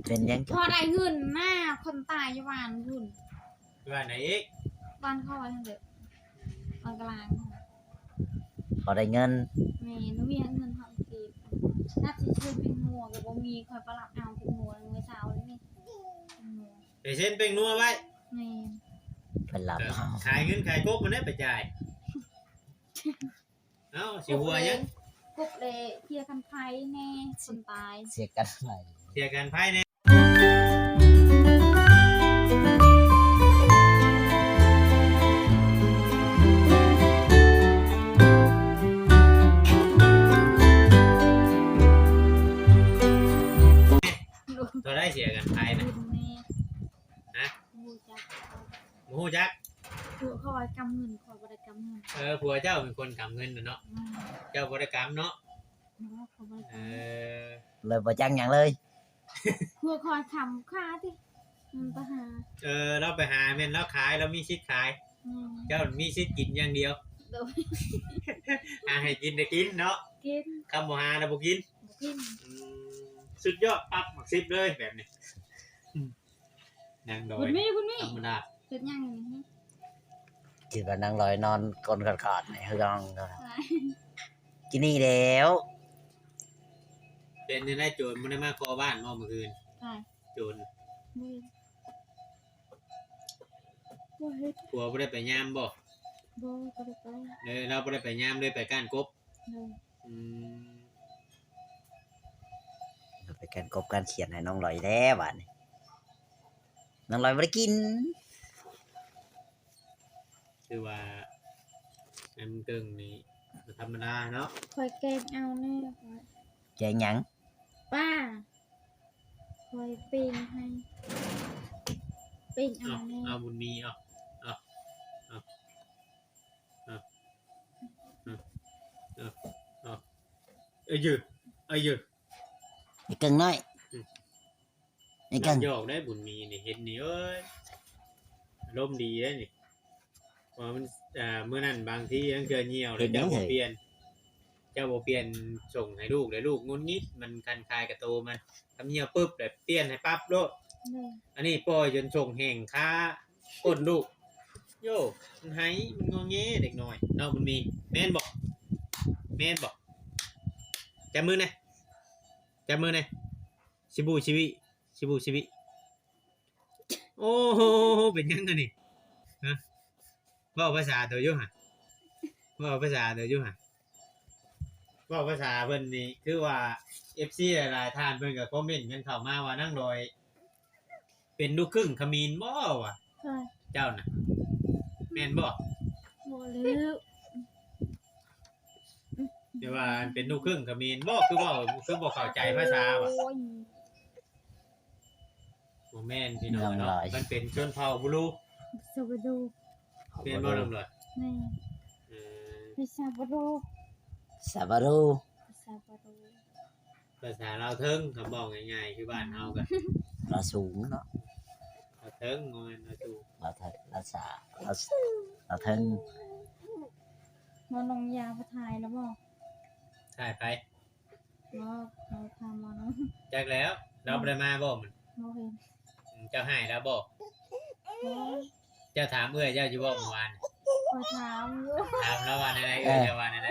ເປັນຫຍັງ? ພໍໄດ້ເງິນນະ ຄົນຕາຍຢູ່ບ້ານພຸ້ນ. ຢູ່ບ້ານໃດອີກ? ບ້ານຂ້ອຍຫັ້ນເດ ບ້ານກະລາງ. ພໍໄດ້ເງິນ? ແມ່ນ ມີເງິນເຮົາກີບ. ນັດຊິຊື້ເປັນງົວກໍບໍ່ມີ ຂ້ອຍໄປລັກເອົາເປັນງົວມື້ເຊົ້ານີ້. ໄປເຊັນເປັນງົວໄວ້? ແມ່ນ ເພິ່ນລັບເອົາ. ຂາຍເງິນຂາຍກົບມັນໄດ້ໄປຈ່າຍ. ເອົ້າ ຊິຫົວຫຍັງ? ກົບເລີຍ ເສຍກັນໄພແນ່ ຄົນຕາຍ ເສຍກັນໄພ ເສຍກັນໄພແນ່. ເທົ່າໃດເສຍກັນໄພນະ? ຮະ? ບໍ່ຮູ້ຈັກ ບໍ່ຮູ້ຈັກ. ຜົວຂ້ອຍກຳເງິນ ຂ້ອຍບໍ່ໄດ້ກຳເງິນ. ເອີ ຜົວເຈົ້າເປັນຄົນກຳເງິນນະເນາະ. ແມ່ນ ເຈົ້າບໍ່ໄດ້ກຳເນາະ. ບໍ່ ຂ້ອຍບໍ່ໄດ້ກຳ. ເອີ ເລີຍບໍ່ຈັກຫຍັງເລີຍ. ຜົວຂ້ອຍຄ້ຳຄ່າຕິ ມັນໄປຫາ. ເອີ ລາວໄປຫາແມ່ນລາວຂາຍ ລາວມີສິດຂາຍ. ແມ່ນ ເຈົ້າມີສິດກິນຢ່າງດຽວ. ໂດຍ ຫາໃຫ້ກິນໄດ້ກິນເນາະ. ກິນ ຄຳບໍ່ຫາລະບໍ່ກິນ. ບໍ່ກິນ. ອືມ ສຸດຍອດ ປັບໝາກສິບເລີຍແບບນີ້. ອືມ ນາງດອຍ ບຸນມີ ບຸນມີ ທຳມະດາ ເຮັດຫຍັງນີ້? ຄິດວ່ານາງດອຍນອນກົ້ນຂອດໆໃນເຮືອງ ກິນນີ້ແລ້ວ. ເປັນຈັ່ງໃດ ໂຈນບໍ່ໄດ້ມາເຄາະບ້ານບໍ່ມື້ຄືນ? ໃຜ? ໂຈນ ບໍ່ເຫັນ ບໍ່ເຫັນ. ຜົວບໍ່ໄດ້ໄປຍາມບໍ່? ບໍ່ ບໍ່ໄດ້ໄປ. ເອີ ລາວບໍ່ໄດ້ໄປຍາມ ເລີຍໄປກ້ານກົບ. ໂດຍ ອືມ ໄປການກົບການຂຽນໃຫ້ນ້ອງລອຍແລ້ວບາດນີ້ ນ້ອງລອຍບໍ່ໄດ້ກິນ. ຄືວ່າແອມເກິ່ງນີ້ບໍ່ທຳມະດາເນາະ. ຂ້ອຍແກງເອົາແນ່ ແກງຫຍັງ? ປາ ຂ້ອຍປີ້ງໃຫ້ ປີ້ງເອົາແນ່. ເອົາ ເອົາບຸນມີ ເອົາ ເອົາ ເອົາ ເອົາ ເອົາ ເອົາ ເອົາ ເອີຍ ເອີຍ ໄອ້ເກິ່ງນ້ອຍ ອືມ ໄອ້ເກິ່ງ ຢອກໄດ້ບຸນມີນີ້ ເຫັນນີ້ ເອີຍ ອາລົມດີເດ້ນີ້. ວ່າມັນ ເອີ ມື້ນັ້ນບາງທີລາງເທື່ອຍ່ຽວແລ້ວເຈົ້າບໍ່ປ່ຽນ ເຈົ້າບໍ່ປ່ຽນສົ່ງໃຫ້ລູກ ແລ້ວລູກຫງຸດຫງິດ ມັນຄັນຄາຍກະໂຕມັນ ທຳຍ່ຽວປຶບ ແລ້ວປ່ຽນໃຫ້ປັບໂລດ. ອືມ ອັນນີ້ປ່ອຍຈົນສົ່ງແຫ້ງຄາ ກົ້ນລູກ ໂຢ ມັນໄຫ້ ມັນງໍແງເດັກນ້ອຍເນາະ ບຸນມີ ແມ່ນບໍ່? ແມ່ນບໍ່? ຈັບມືແດ່ ຈັບມືແດ່ ຊິບູຊິບີ ຊິບູຊິບີ. ໂອ້ໂຫ ເປັນຫຍັງອັນນີ້? ຮະ? ເວົ້າພາສາໂຕຢູ່ຫະ? ເວົ້າພາສາໂຕຢູ່ຫະ? ເວົ້າພາສາເພິ່ນນີ້ ຄືວ່າເອັຟຊີຫຼາຍໆທ່ານເພິ່ນກໍຄອມເມັນກັນເຂົ້າມາວ່າ ນາງດອຍ ເປັນລູກຄຶ່ງຂະມິນບໍ່ວະ? ເຈົ້ານະ ແມ່ນບໍ່? ບໍ່ແລ້ວ ແຕ່ວ່າເປັນລູກຄຶ່ງຂະມິນບໍ່? ຄືເວົ້າ ຄືບໍ່ເຂົ້າໃຈພາສາວະ? ໂອ້ຍ ບໍ່ແມ່ນພີ່ນ້ອງເນາະ ເພິ່ນເປັນຊົນເຜົ່າບູຣູ ຊາວາດູ ແມ່ນບໍ່ນ້ອງດອຍ? ແມ່ນ ເອີ ພາສາວາດູ ຊາວາດູ ພາສາວາດູ. ພາສາລາວເທິງ ຄຳເວົ້າງ່າຍໆ ຄືບ້ານເຮົາກໍ ລາວສູງເນາະ ລາວເທິງ ບໍ່ແມ່ນລາວສູງ ລາວເທິງ ລາວສາ ລາວ ລາວເທິງ. ໝໍນ້ອງຢາໄປຖ່າຍແລ້ວບໍ່? ຖ່າຍໃຜ? ບໍ່ ເຮົາຖາມໝໍນ້ອງ. ຈັກແລ້ວ ລາວບໍ່ໄດ້ມາບໍ່? ບໍ່ເຫັນ. ອືມ ເຈົ້າຮ້າຍລາວບໍ່? ບໍ່. ເຈົ້າຖາມເອື້ອຍເຈົ້າຢູ່ບໍ່ມື້ວານ? ຂ້ອຍຖາມຢູ່. ຖາມລາວວ່າແນວໃດ? ເອື້ອຍເຈົ້າວ່າແນວໃດ?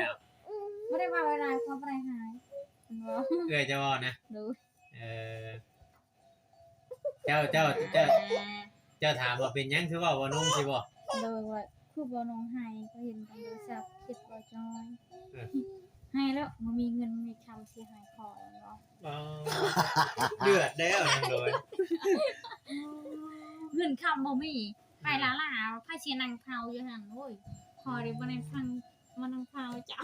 ບໍ່ໄດ້ເວົ້າຫຼາຍ ເຂົາບໍ່ໄດ້ຮ້າຍ ເພິ່ນເວົ້າ. ເອື້ອຍເຈົ້າເວົ້ານະ? ໂດຍ. ເອີ ເຈົ້າ ເຈົ້າ ເຈົ້າ ເຈົ້າຖາມວ່າເປັນຫຍັງຄືເວົ້າບໍ່ນົງຊີ້ບໍ່? ໂດຍ ວ່າຄືບໍ່ນົງໄຫ້ ກໍເຫັນທາງໂທລະສັບ ຄິດບໍ່ຈ່ອຍ. ເອີ ໄຫ້ແລ້ວ ບໍ່ມີເງິນມີຄຳຊິໃຫ້ພໍ່ແມ່ນບໍ່? ອໍ ເດືອດແລ້ວນາງໂດຍ ເງິນຄຳບໍ່ມີ ໄປລາລາ ໃຜຊິນັ່ງເຝົ້າຢູ່ຫັ້ນ? ໂອ້ຍ ພໍ່ເດ້ບໍ່ໄດ້ຟັງ ມານຳພາເຈົ້າ.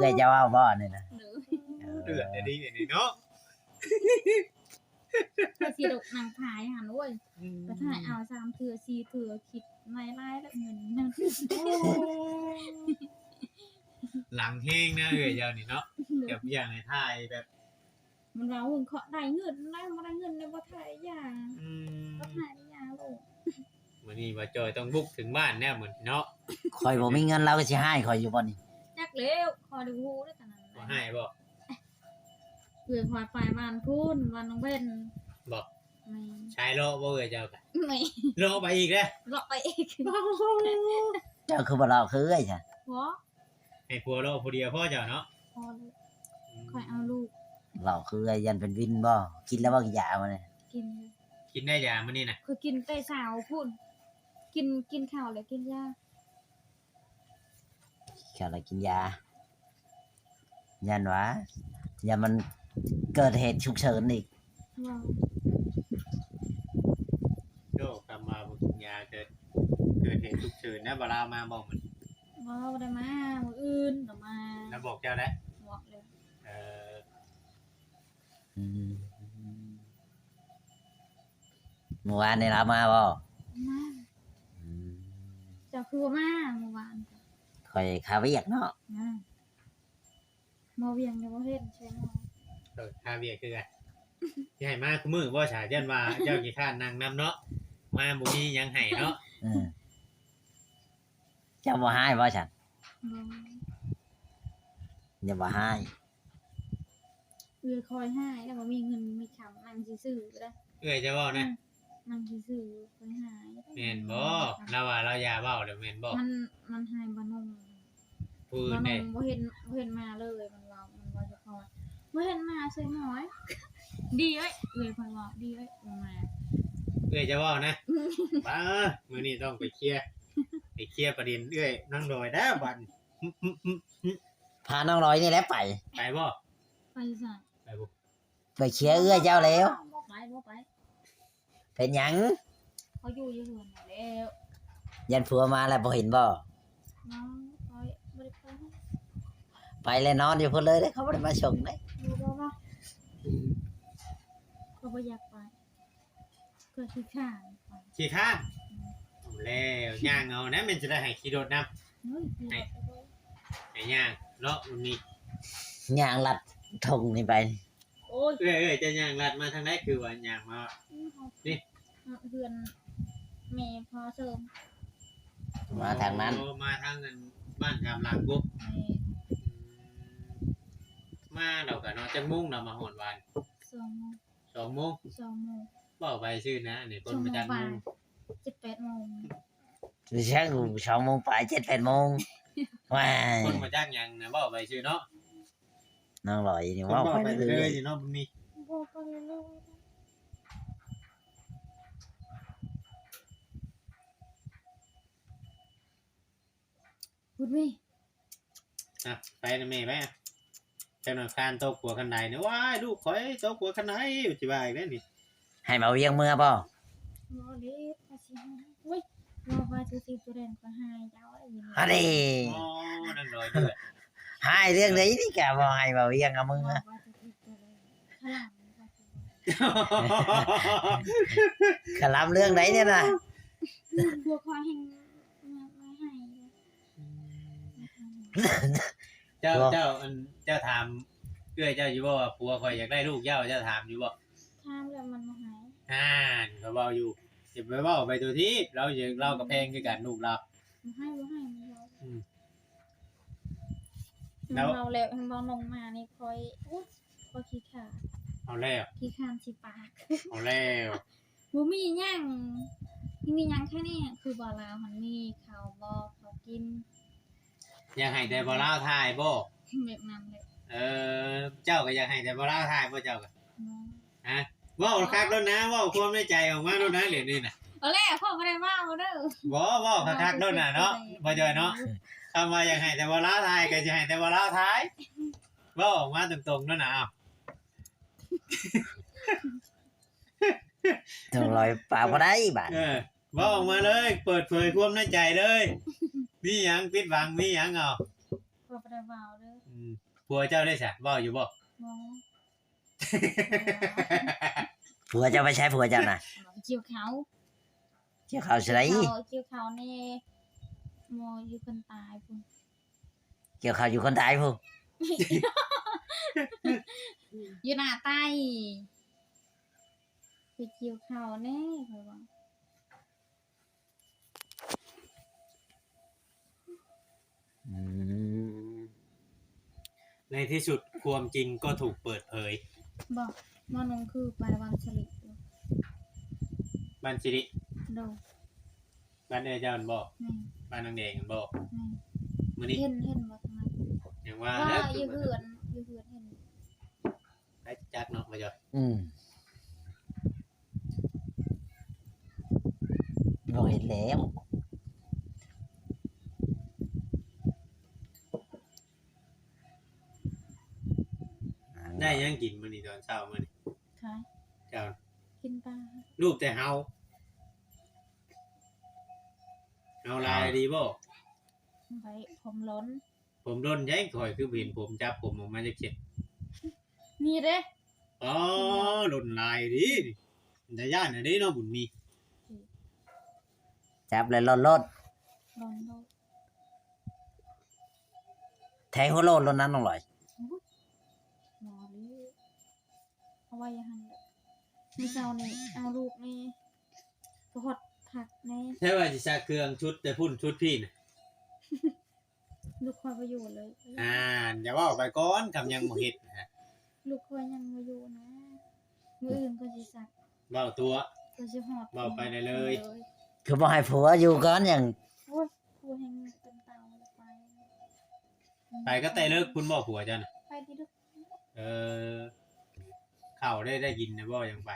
ເອື້ອຍເຈົ້າເວົ້າບໍ່ນີ້ນະ? ໂດຍ. ເດືອດອີ່ຫຼີນີ້ເນາະ ເພິ່ນຊິລຸກນັ່ງພາຍຫັ້ນ. ໂອ້ຍ ອືມ ໄປຖ່າຍເອົາສາມເທື່ອສີ່ເທື່ອ ຄິດຫຼາຍໆ ແລ້ວເງິນນັ້ນ. ຫຼັງແຮງນະເອື້ອຍເຈົ້ານີ້ເນາະ. ໂດຍ. ແບບຢາກໃຫ້ຖ່າຍແບບ ມັນວ່າ ໂອ້ຍ ເຄາະໄດ້ເງິນແລ້ວ ບໍ່ໄດ້ເງິນແລ້ວບໍ່ຖ່າຍຢ່າ. ອືມ ບໍ່ຖ່າຍຢ່າລູກ. ມື້ນີ້ບ່າວຈ່ອຍຕ້ອງບຸກເຖິງບ້ານແລ້ວມື້ນີ້ເນາະ. ຂ້ອຍບໍ່ມີເງິນ ລາວກໍຊິຮ້າຍຂ້ອຍຢູ່ບໍ່ນີ້? ຈັກແລ້ວ ຂ້ອຍບໍ່ຮູ້ເດ້ຕອນນັ້ນ. ບໍ່ຮ້າຍບໍ່? ເອື້ອຍຂ້ອຍໄປບ້ານພຸ້ນ ບ້ານນ້ອງເບັນ. ບໍ່? ແມ່ນ. ຊາຍເລາະບໍ່ເອື້ອຍເຈົ້າກະ? ແມ່ນ. ເລາະໄປອີກແລ້ວ? ເລາະໄປອີກ. ເຈົ້າຄືບໍ່ເລາະຄືເອື້ອຍຊະ? ບໍ່. ໃຫ້ຜົວເລາະຜູ້ດຽວພໍເຈົ້າເນາະ? ພໍແລ້ວ. ອືມ. ຂ້ອຍເອົາລູກ. ເລາະຄືເອື້ອຍ ຢ້ານເປັນວິນບໍ່? ກິນແລ້ວບໍ່ ຢາມື້ນີ້? ກິນ. ກິນໄດ້ຢາມື້ນີ້ນະ? ຂ້ອຍກິນແຕ່ເຊົ້າພຸ້ນ. ກິນ ກິນເຂົ້າແລ້ວກິນຢາ. ເຂົ້າແລ້ວກິນຢາ ຢ້ານວ່າ ຢ້ານມັນເກີດເຫດສຸກເສີນອີກ. ເວົ້າ ໂອ້ ຄຳວ່າບໍ່ກິນຢາເກີດ ເກີດເຫດສຸກເສີນນະ. ບໍ່ລາວມາບໍ່ມື້ນີ້? ບໍ່ ບໍ່ໄດ້ມາ ມື້ອື່ນລາວມາ. ລາວບອກເຈົ້າແລ້ວ? ບອກແລ້ວ. ເອີ ອືມ ມື້ວານນີ້ລາວມາບໍ່? ມາ. ອືມ ເຈົ້າຄືບໍ່ມາມື້ວານ? ຂ້ອຍຄາວຽກເນາະ. ອືມ ມາວຽງແລ້ວບໍ່ເຫັນໃຊ່ບໍ່? ເອີ ຄາວຽກຄືກັນ. ຊິໃຫ້ມາຄູ່ມື້ບໍ່ຊະ? ຢ້ານວ່າເຈົ້າຂີ້ຄ້ານນັ່ງນຳເນາະ ມາບໍ່ມີຫຍັງໃຫ້ເນາະ. ເອີ ເຈົ້າບໍ່ຮ້າຍບໍ່ຊັ້ນ? ບໍ່. ຢ່າວ່າຮ້າຍ. ເອື້ອຍຂ້ອຍຮ້າຍແລ້ວ ບໍ່ມີເງິນມີຄຳ ນັ່ງຊື່ໆ ກໍໄດ້. ເອື້ອຍຈະເວົ້ານະ? ອືມ ນັ່ງຊື່ໆ ຂ້ອຍຮ້າຍ. ແມ່ນບໍ່? ລາວວ່າລາວຢ່າເວົ້າແລ້ວແມ່ນບໍ່? ມັນ ມັນຮ້າຍບ່າວນົງ. ຜູ້ອື່ນເດ້? ບ່າວນົງບໍ່ເຫັນ ບໍ່ເຫັນມາເລີຍ ມັນເວົ້າ ມັນເວົ້າສະເພາະວ່າ ບໍ່ເຫັນມາເຊີຍໝອຍ. ດີເອີຍ ເອື້ອຍຂ້ອຍເວົ້າ ດີເອີຍ ບໍ່ມາ. ເອື້ອຍຈະເວົ້ານະ? ອືມ ປ້າ ມື້ນີ້ຕ້ອງໄປເຄຍ ໄປເຄຍປະເດັນເອື້ອຍນາງດອຍແລ້ວບັດນີ້. ພານ້ອງລອຍນີ້ແຫຼະໄປ. ໄປບໍ່? ໄປໃສ? ໄປບໍ່? ໄປເຄຍເອື້ອຍເຈົ້າແລ້ວ. ບໍ່ໄປ ບໍ່ໄປ. ເປັນຫຍັງ? ເຂົາຢູ່ ຢູ່ເຮືອນແລ້ວ. ຢ້ານຜົວມາແລ້ວບໍ່ເຫັນບໍ່? ບໍ່ ຂ້ອຍບໍ່ໄດ້ໄປ. ໄປແລ້ວນອນຢູ່ພຸ້ນເລີຍເດ້ ເຂົາບໍ່ໄດ້ມາສົ່ງເດ້. ບໍ່ ບໍ່ ບໍ່ ຂ້ອຍບໍ່ຢາກໄປ. ຂ້ອຍຂີ້ຄ້ານ. ຂີ້ຄ້ານ? ອືມ ເອົາແລ້ວ ຍ່າງເອົານະ ແມ່ນຈະໄດ້ໃຫ້ຂີ່ລົດນຳ. ເຮີ້ຍ ຂີ່ລົດ ໃຫ້ຍ່າງເນາະ ມັນມີຍ່າງລັດທົ່ງນີ້ໄປ. ໂອ້ຍ ເອື້ອຍ ເອື້ອຍ ເຈົ້າຍ່າງລັດມາທາງໃດ? ຄືວ່າຍ່າງມາ ອືມ ນີ້ ເຮືອນແມ່ພໍ່ເສີມ. ມາທາງນັ້ນ. ໂອ້ ມາທາງນັ້ນ ບ້ານກາມຫຼັງພຸ້ນ. ແມ່ນ. ອືມ ມາດອກກະເນາະ. ຈັກໂມງລາວມາຮອດວານ? ສອງໂມງ. ສອງໂມງ? ສອງໂມງ. ເວົ້າໄປຊື່ນະ ອັນນີ້ຄົນມາຈັກໂມງ? ສອງໂມງປາຍ ເຈັດແປດໂມງ. ຊິຊ່າງ ສອງໂມງປາຍ ເຈັດແປດໂມງ. ວ້າຍ ຄົນມາຈັກຫຍັງນະ ເວົ້າໄປຊື່ເນາະ. ນ້ອງລອຍນີ້ເວົ້າໄປເລື້ອຍໆເນາະ ບຸນມີ. ເວົ້າໄປເລື້ອຍໆ. ພຸດເວີຍ ອ່ະ ໄປນຳແມ່ໄປ. ຈັກໜ້ອຍຄານຕົກຫົວຄັນໄດນີ້. ວ້າຍ ລູກຂ້ອຍຕົກຫົວຄັນໄດ ຊິວ່າອີກແລ້ວນີ້. ໃຫ້ບ່າວວຽງເມືອບໍ່? ບໍ່ເລີຍ ຂ້ອຍຊິ ໂອ້ຍ ເວົ້າວ່າຕົວຕີຕົວແດນ ຂ້ອຍໃຫ້ເຈົ້າ. ອັນນີ້ ອໍ ນາງນ້ອຍເດີ ໃຫ້ເລື່ອງໃດນີ້ກະບໍ່ໃຫ້ບ່າວວຽງເອົາເມືອ. ເວົ້າວ່າຕົວຕີຕົວແດນ ຄະລຳ ຄະລຳເລື່ອງໃດນີ້ນະ? ພວກຂ້ອຍແຮ່ງ ມາ ມາໃຫ້. ເຈົ້າ ພວກ ເຈົ້າ ອັນ ເຈົ້າຖາມເອື້ອຍເຈົ້າຢູ່ບໍ່ວ່າ ຜົວຂ້ອຍຢາກໄດ້ລູກເຈົ້າ? ເຈົ້າຖາມຢູ່ບໍ່? ຖາມແລ້ວມັນບໍ່ໃຫ້. ຫັ້ນ ຂ້ອຍເວົ້າຢູ່ ຢ່າໄປເວົ້າໄປຕົວະທີບ. ລາວ ລາວກໍແພງຄືກັນ ລູກລາວ. ບໍ່ໃຫ້ ບໍ່ໃຫ້ ມັນເວົ້າ. ອືມ ມັນເວົ້າແລ້ວ ເຫັນບໍ່ ນ້ອງມານີ້ ຂ້ອຍ ໂອ້ຍ ຂ້ອຍຂີ້ຄ້ານ. ເອົາແລ້ວ ຂີ້ຄ້ານຊິປາກ. ເອົາແລ້ວ. ບໍ່ມີຫຍັງ ມີຫຍັງແຄ່ນີ້ ຄືບໍ່ລາວຫັ້ນມີເຂົ້າບໍ່ ເຂົ້າກິນ. ຢາກໃຫ້ແຕ່ບໍ່ລາວຖ່າຍບໍ່? ແບບນັ້ນແຫຼະ. ເອີ ເຈົ້າກໍຢາກໃຫ້ແຕ່ບໍ່ລາວຖ່າຍບໍ່ ເຈົ້າກໍ? ບໍ່. ຮະ? ເວົ້າຄັກໂລດນະ ເວົ້າຄວາມໃນໃຈອອກມາໂລດນະ ດຽວນີ້ນະ. ເອົາແຫຼະ ຂ້ອຍບໍ່ໄດ້ເວົ້າເດີ. ບໍ່ ເວົ້າຄັກໆໂລດນະເນາະ ບໍ່ຈ່ອຍເນາະ. ຄຳວ່າຢາກໃຫ້ແຕ່ບໍ່ລາວຖ່າຍ ກໍຊິໃຫ້ແຕ່ບໍ່ລາວຖ່າຍ. ເວົ້າອອກມາຕົງໆໂລດນະ ເອົາ. ຕ້ອງລອຍປາກບໍ່ໄດ້ບາດ. ເອີ ເວົ້າອອກມາເລີຍ ເປີດເຜີຍຄວາມໃນໃຈເລີຍ. ມີຫຍັງປິດບັງ ມີຫຍັງເອົາ. ຂ້ອຍບໍ່ໄດ້ເວົ້າເດີ. ອືມ ຜົວເຈົ້າເດຊະ ເວົ້າຢູ່ບໍ່? ບໍ່. ຜົວເຈົ້າໄປໃສ ຜົວເຈົ້ານະ? ກ່ຽວເຂົ້າ. ກ່ຽວເຂົ້າໃສ? ກ່ຽວເຂົ້າ ກ່ຽວເຂົ້າແດ່ ບໍ່ ຢູ່ຄົນຕາຍພຸ້ນ. ກ່ຽວເຂົ້າຢູ່ຄົນຕາຍພຸ້ນ. ຢູ່ໜ້າໃຕ້ ໄປກ່ຽວເຂົ້າແດ່ ຂ້ອຍວ່າ. ອືມ ໃນທີ່ສຸດຄວາມຈິງກໍຖືກເປີດເຜີຍ. ບໍ່ ໝໍໜຸ່ງຄືໄປບ້ານສະລິ ບ້ານສິລິ ໂດຍ ບ້ານເອື້ອຍເຈົ້າຫັ້ນບໍ່? ແມ່ນ ບ້ານນາງແດງຫັ້ນບໍ່? ແມ່ນ ມື້ນີ້ ເຫັນ ເຫັນບໍ່ທາງນັ້ນ ຍັງວ່າ ວ່າ ແລ້ວ ຢູ່ເຮືອນ ຢູ່ເຮືອນເຫັນ ໃຜຈັກເນາະ ບໍ່ຈ້ອຍ ອືມ ບໍ່ເຫັນແລ້ວ. ໄດ້ຫຍັງກິນມື້ນີ້ຕອນເຊົ້າມື້ນີ້? ຂາຍ ເຈົ້າ ກິນປາ ລູບແຕ່ເຮົາ ເຮົາຫຼາຍດີບໍ່? ໄວ້ຜົມຫຼົ່ນ ຜົມຫຼົ່ນໃດ ຂ້ອຍຄືບໍ່ເຫັນຜົມ ຈັບຜົມອອກມາຈັກເຊັດ ນີ້ເດ້ ອໍ ຫຼົ່ນຫຼາຍດີ ເປັນຕາຢ້ານເດ້ເນາະ ບຸນມີ ຈັບແລ້ວຫຼົ່ນໂລດ ລ່ອນໂລດ ແທງຫົວໂລດໂລດນັ້ນນ້ອງລອຍ ບໍ່ເລີຍ ເອົາໄວ້ຢ່າຫັ້ນແຫຼະ ມື້ເຊົ້ານີ້ເອົາລູກນີ້ ກໍຮອດພັກແດ່ ແທ້ວ່າຊິຊັກເຄື່ອງຊຸດແຕ່ພຸ້ນຊຸດພີ້ນະ ລູກຂ້ອຍບໍ່ຢູ່ເລີຍ ອ່າ ຢ່າເວົ້າໄປກ່ອນ ຄຳຍັງບໍ່ເຮັດນະ ລູກຂ້ອຍຍັງບໍ່ຢູ່ນະ ມື້ອື່ນກໍຊິຊັກ ເວົ້າຕົວະ ກໍຊິຮອດ ເວົ້າໄປໄດ້ເລີຍ ຄືບໍ່ໃຫ້ຜົວຢູ່ກ່ອນຫຍັງ ໂອ້ຍ ຜົວແຮງເປັນເຕົາໄປ ໄປກໍແຕ່ເລີກພຸ້ນບໍ່ຜົວເຈົ້ານະ ໄປແຕ່ເລິກ ເອີ ເຂົ້າໄດ້ ໄດ້ກິນແລ້ວບໍ່ ຍັງໄປ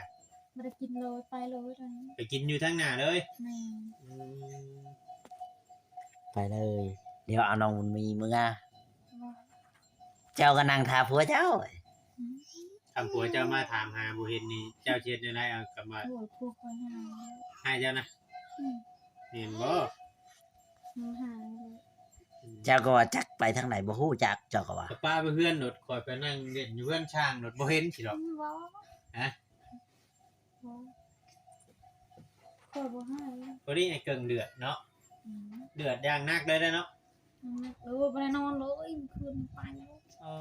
ບໍ່ໄດ້ກິນເລີຍ ໄປເລີຍ ໄປກິນຢູ່ທາງໜ້າເລີຍ ແມ່ນ ອືມ ໄປເລີຍ ດຽວເອົານ້ອງບຸນມີເມືອ ເຈົ້າກໍນັ່ງຖ້າຜົວເຈົ້າ ອືມ ຄັນຜົວເຈົ້າມາຖາມຫາບໍ່ເຫັນນີ້ ເຈົ້າຊິເຮັດແນວໃດ ເອົາກັບມາ ໂອ້ຍ ຜົວຂ້ອຍຮ້າຍ ຮ້າຍເຈົ້ານະ ອືມ ແມ່ນບໍ່? ມັນຫາຍເລີຍ ເຈົ້າກໍວ່າຈັກໄປທາງໃດບໍ່ຮູ້ຈັກ ເຈົ້າກໍວ່າ ກໍປະໄປເຮືອນໂລດ ຂ້ອຍໄປນັ່ງຫຼິ້ນຢູ່ເຮືອນຊ່າງໂລດ ບໍ່ເຫັນຊິດອກ ອືມ ບໍ່ ຮະ ບໍ່ ຂ້ອຍບໍ່ໃຫ້ ພໍດີໄອ້ເກິ່ງເດືອດເນາະ ອືມ ເດືອດຢ່າງໜັກເລີຍເນາະ ໜັກ ໂອ້ ບໍ່ໄດ້ນອນເລີຍ ມື້ຄືນໄປ ອໍ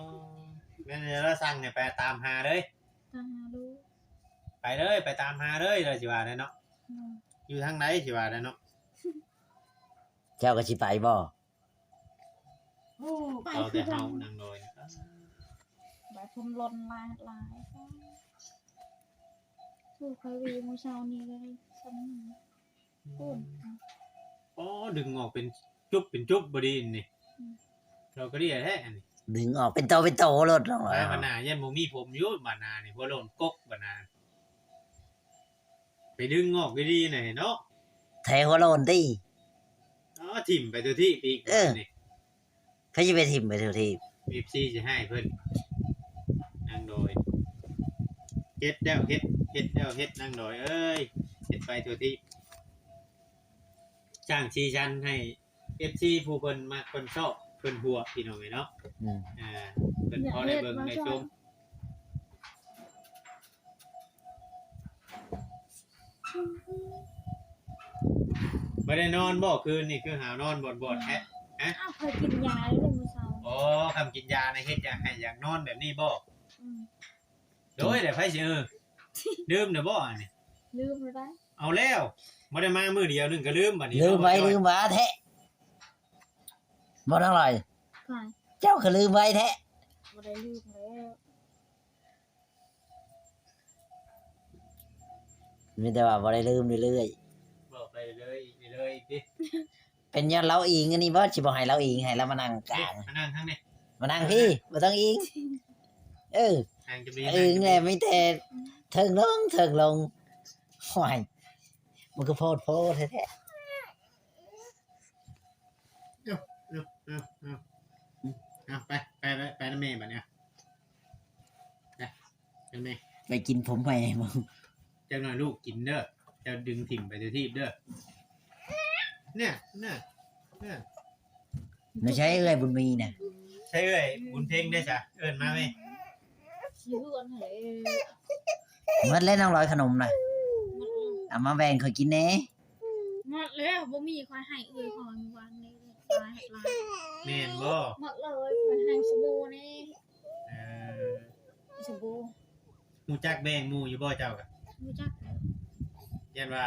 ແມ່ນແລ້ວ ລາວສັ່ງໃຫ້ໄປຕາມຫາເລີຍ ຕາມຫາເລີຍ ໄປເລີຍ ໄປຕາມຫາເລີຍ ລາວຊິວ່າໄດ໋ເນາະ ອືມ ຢູ່ທາງໃດຊິວ່າໄດ໋ເນາະ ເຈົ້າກໍຊິໄປບໍ່? ໂອ້ ໄປ ເອົາແຕ່ເຮົາ ຄືກັນ ນາງນ້ອຍ ໄປ ຜົມຫຼົ່ນຫຼາຍ ຫຼາຍ ໂອ້ ຂ້ອຍຫວີມື້ເຊົ້ານີ້ເລີຍ ສ່ຳນີ້ ອືມ ໂອ້ ອໍ ດຶງອອກເປັນຈຸບເປັນຈຸບບໍ່ດີນີ້ ອືມ ເຈົ້າກໍເລຍແທ້ອັນນີ້ ດຶງອອກເປັນໂຕເປັນໂຕໂລດນ້ອງ ບາດໜ້າຢ້ານບໍ່ມີຜົມຢູ່ ບາດໜ້ານີ້ຫົວໂລ້ນກົກ ບາດໜ້າ ໄປດຶງອອກດີໆ ນະເນາະ ແທງຫົວໂລ້ນຕິ ອໍ ຖິ້ມໄປທົ່ວທີບອີກ ເອີ ບາດນີ້ ໃຜຊິໄປຖິ້ມໄປທົ່ວທີບ ເອັຟຊີຊິໃຫ້ເພິ່ນ ນາງດອຍ ເຮັດແລ້ວເຮັດ ເຮັດແລ້ວເຮັດ ນາງດອຍເອີຍ ເຮັດໄປທົ່ວທີບ ສ້າງສີສັນໃຫ້ ເອັຟຊີ ຜູ້ເພິ່ນມັກເພິ່ນຊອບເພິ່ນຫົວ ພີ່ນ້ອງເອີຍເນາະ ອືມ ອ່າ ເພິ່ນພໍໄດ້ເບິ່ງໄດ້ຊົມ ບໍ່ໄດ້ນອນບໍ່ຄືນນີ້ ຄືຫາວນອນບ່ອນໆແທ້ ຮະ ອ້າວ ຂ້ອຍກິນຢາຢູ່ມື້ເຊົ້າ ອໍ ຄຳກິນຢານະ ເຮັດຢາກໃຫ້ຢາກນອນແບບນີ້ບໍ່? ອືມ ໂດຍ ແລ້ວໃຜຊິ ເອີ ລືມແລ້ວບໍ່ອັນນີ້? ລືມແລ້ວໄດ໋ ເອົາແລ້ວ ບໍ່ໄດ້ມາມື້ດຽວໜຶ່ງກໍລືມ ບາດນີ້ ລືມໄວ້ ລືມວ່າແທ້ ບໍ່ທັງຫຼາຍ ເຈົ້າກໍລືມໄວແທ້ ບໍ່ໄດ້ລືມແລ້ວ ມີແຕ່ວ່າບໍ່ໄດ້ລືມເລື້ອຍໆ ບອກໄປເລື້ອຍໆ ເລື້ອຍໆຕິ ເປັນຍ້ອນລາວອີງອັນນີ້ບໍ່ ຊິບໍ່ໃຫ້ລາວອີງ ໃຫ້ລາວມານັ່ງກາງ ມານັ່ງທາງນີ້ ມານັ່ງພີ້ ບໍ່ຕ້ອງອີງ ເອີ ອີງແລ້ວມີແຕ່ເທິງລົງ ເທິງລົງ ໂອ້ຍ ມັນກໍໂພດໂພແທ້ໆ. ເອົາ ເອົາ ເອົາ ເອົາ ເອົາ ໄປ ໄປ ໄປ ໄປນຳແມ່ບາດນີ້ ໄປ ໄປນຳແມ່ ໄປກິນຜົມໃໝ່ບໍ່ ຈັກໜ້ອຍລູກກິນເດີ ເຈົ້າດຶງຖິ້ມໄປທົ່ວທີບເດີ ເນ່ຍ ເນ່ຍ ເນ່ຍ ບໍ່ໃຊ່ເອື້ອຍບຸນມີນະ ໃຊ່ເອື້ອຍບຸນເພັງເດ້ຊະ ເອີ້ນມາແມ່ ຢູ່ເຮືອນຫັ້ນແຫຼະ ໝົດແລ້ວນ້ອງລອຍຂະໜົມນະ ໝົດແລ້ວ ເອົາມາແບ່ງຂ້ອຍກິນແດ່. ໝົດແລ້ວ ບໍ່ມີ ຂ້ອຍໃຫ້ເອື້ອຍຂ້ອຍມື້ວານນີ້ຫຼາຍ ຫຼາຍ ແມ່ນບໍ່? ໝົດເລີຍ ຂ້ອຍໃຫ້ສະບູນີ້ ເອີ ສະບູ ຮູ້ຈັກແບ່ງໝູ່ຢູ່ບໍ່ເຈົ້າກະ? ຮູ້ຈັກແລ້ວ ຢ້ານວ່າ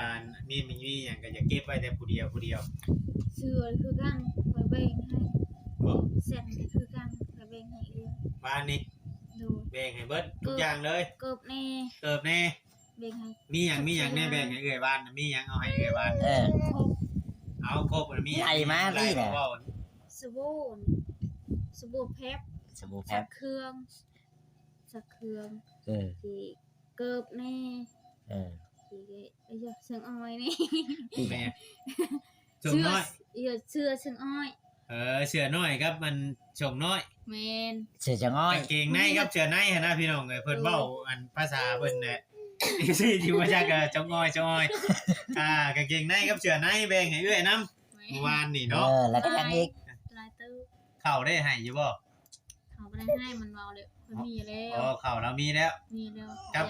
ມີ ມີຫຍັງກະຢາກເກັບໄວ້ແຕ່ຜູ້ດຽວ ຜູ້ດຽວ ເສື້ອຄືກັນ ຂ້ອຍແບ່ງໃຫ້ ບໍ່? ແຊນກະຄືກັນ ຂ້ອຍແບ່ງໃຫ້ເອື້ອຍ ວານນີ້ ໂດຍ ແບ່ງໃຫ້ເບິດທຸກຢ່າງເລີຍ ເກີບແດ່ ເກີບແດ່ ແບ່ງໃຫ້ ມີຫຍັງ ມີຫຍັງແດ່ ແບ່ງໃຫ້ເອື້ອຍຫວານນະ ມີຫຍັງເອົາໃຫ້ເອື້ອຍຫວານ ເອີ ຄົບ ເອົາຄົບ ມີຫຍັງ ໄລ່ມາຕິນະ ສະບູ ສະບູແພັບ ສະບູແພັບ ຊັກເຄື່ອງ ຊັກເຄື່ອງ ເອີ ທີ່ເກີບແດ່ ເອີ ທີ່ ເອີ ເຄື່ອງອ້ອຍແດ່ ແມ່ນ ເສື້ອນ້ອຍ ເສື້ອ ເສື້ອເຄິ່ງອ້ອຍ ເອີ ເສື້ອນ້ອຍກັບມັນເຄິ່ງນ້ອຍ ແມ່ນ ເສື້ອເຄິ່ງອ້ອຍ ກາງເກງໃນກັບເສື້ອໃນຫັ້ນນະພີ່ນ້ອງເອີຍ ເພິ່ນເວົ້າອັນພາສາເພິ່ນແຫຼະ ທີ່ບໍ່ຈັກກໍເຄິ່ງອ້ອຍ ເຄິ່ງອ້ອຍ ອ່າ ກາງເກງໃນກັບເສື້ອໃນແບ່ງໃຫ້ເອື້ອຍນຳ ແມ່ນ ມື້ວານນີ້ເນາະ ເອີ ແລ້ວກໍຫຍັງອີກ ຫຼາຍເຕີບ ເຂົ້າໄດ້ໃຫ້ຢູ່ບໍ່? ເຂົາບໍ່ໄດ້ໃຫ້ ມັນເວົ້າແລ້ວ ເພິ່ນມີແລ້ວ ອໍ ເຂົ້າລາວມີແລ້ວ ມີແລ້ວ ກັບ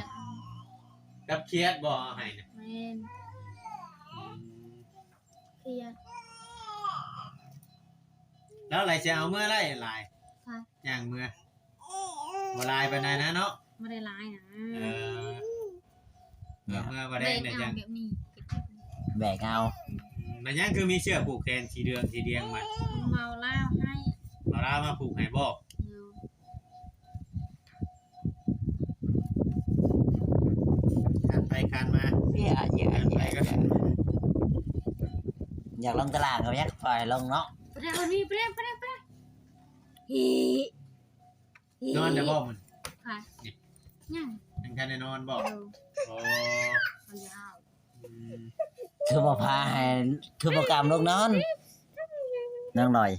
ກັບຂຽດບໍ່ເອົາໃຫ້ນະ ແມ່ນ ອືມ ຂຽດ ແລ້ວຫຼາຍຊິເອົາເມືອໄດ້ຫຼາຍ ຫຍັງເມືອ ບໍ່ຫຼາຍປານໃດນະເນາະ ບໍ່ໄດ້ຫຼາຍນະ ເອີ ເມືອ ເມືອບໍ່ໄດ້ ແບກເອົາ ແບກເອົາ ແບກເອົາ ອືມ ມັນຫຍັງຄືມີເສື້ອຜູກແຂນສີເຫຼືອງສີດຽງມາ ເມົາລາວໃຫ້ ເມົາລາວມາຜູກໃຫ້ບໍ່ ໂດຍ ຄານໄປຄານມາ ເຍອະ ເຍອະ ຄານໄປຄານມາ ຢາກລົງຕະຫຼາດກໍຢາກປ່ອຍລົງເນາະ ໄປເດ້ ໄປເດ້ ໄປເດ້ ໄປເດ້ ນອນແລ້ວບໍ່ມື້ນີ້ ໃຜ ຍັງ ຍັງທັນໄດ້ນອນບໍ່ ໂດຍ ໂອ້ ມັນຍາວ ອືມ ຄືບໍ່ພາໃຫ້ ຄືບໍ່ກາມລົງນອນ ນາງດອຍ